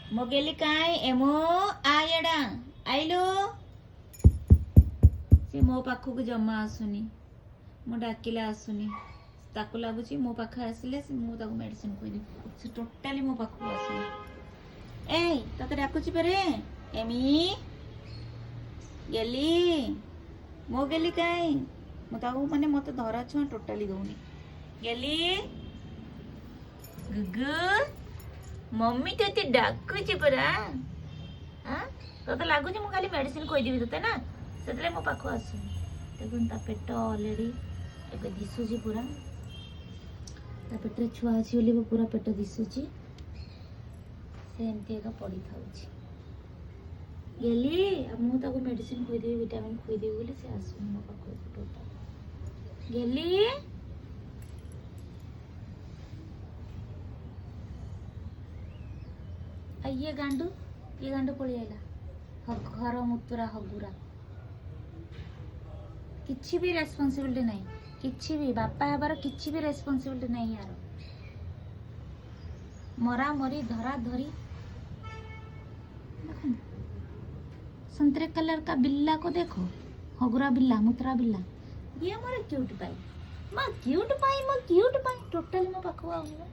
ମୋ ଗେଲି କାଇଁ? ଏମୋ ଆୟଡ଼ା ଆଇଲୁ। ସେ ମୋ ପାଖକୁ ଜମା ଆସୁନି, ମୁଁ ଡାକିଲେ ଆସୁନି। ତାକୁ ଲାଗୁଛି ମୋ ପାଖରେ ଆସିଲେ ମୁଁ ତାକୁ ମେଡ଼ିସିନ ଖୋଇଦେବି। ସେ ଟୋଟାଲି ମୋ ପାଖକୁ ଆସୁନି। ଏଇ, ତତେ ଡାକୁଛି ପରେ। ଏମି ଗେଲି, ମୋ ଗେଲି କାଇଁ? ମୁଁ ତାକୁ ମାନେ ମତେ ଧରା ଛୁଆଁ ଟୋଟାଲି ଦଉନି। ଗେଲି, ଗୁଗୁ, ମମି ତତେ ଡାକୁଛି ପରା। ତତେ ଲାଗୁଛି ମୁଁ ଖାଲି ମେଡ଼ିସିନ ଖୋଇଦେବି ତତେ ନା, ସେଥିଲାଗି ମୋ ପାଖକୁ ଆସୁନି। ଦେଖନ୍ତୁ, ତା ପେଟ ଅଲରେଡ଼ି ଏବେ ଦିଶୁଛି ପୁରା। ତା ପେଟରେ ଛୁଆ ଅଛି ବୋଲି ବି ପୁରା ପେଟ ଦିଶୁଛି। ସେ ଏମିତି ଏକା ପଡ଼ିଥାଉଛି ଗେଲି। ଆଉ ମୁଁ ତାକୁ ମେଡ଼ିସିନ ଖୋଇଦେବି, ଭିଟାମିନ୍ ଖୋଇଦେବି ବୋଲି ସେ ଆସୁନି ମୋ ପାଖକୁ ଟୋଟାଲ। ଗେଲି, ଆଉ ଇଏ ଗାଣ୍ଡୁ, ଇଏ ଗାଣ୍ଡୁ ପଳେଇ ଆଇଲା। ଘର ମୁତୁରା ହଗୁରା, କିଛି ବି ରେସ୍ପନ୍ସିବିଲିଟି ନାହିଁ। କିଛି ବି ବାପା ହେବାର କିଛି ବି ରେସ୍ପନ୍ସିବିଲିଟି ନାହିଁ ୟାର। ମରା ମରି, ଧରା ଧରି। ଦେଖନ୍ତୁ, संतरे कलर का बिल्ला को देखो, हगुरा बिल्ला, मुतरा बिल्ला। ଇଏ ମୋର କ୍ୟୁଟ୍ ପାଇ, ମା କ୍ୟୁଟ୍ ପାଇ, ମୋ କ୍ୟୁଟ୍ ପାଇ। ଟୋଟାଲି ମୋ ପାଖକୁ ଆଉନି ବା।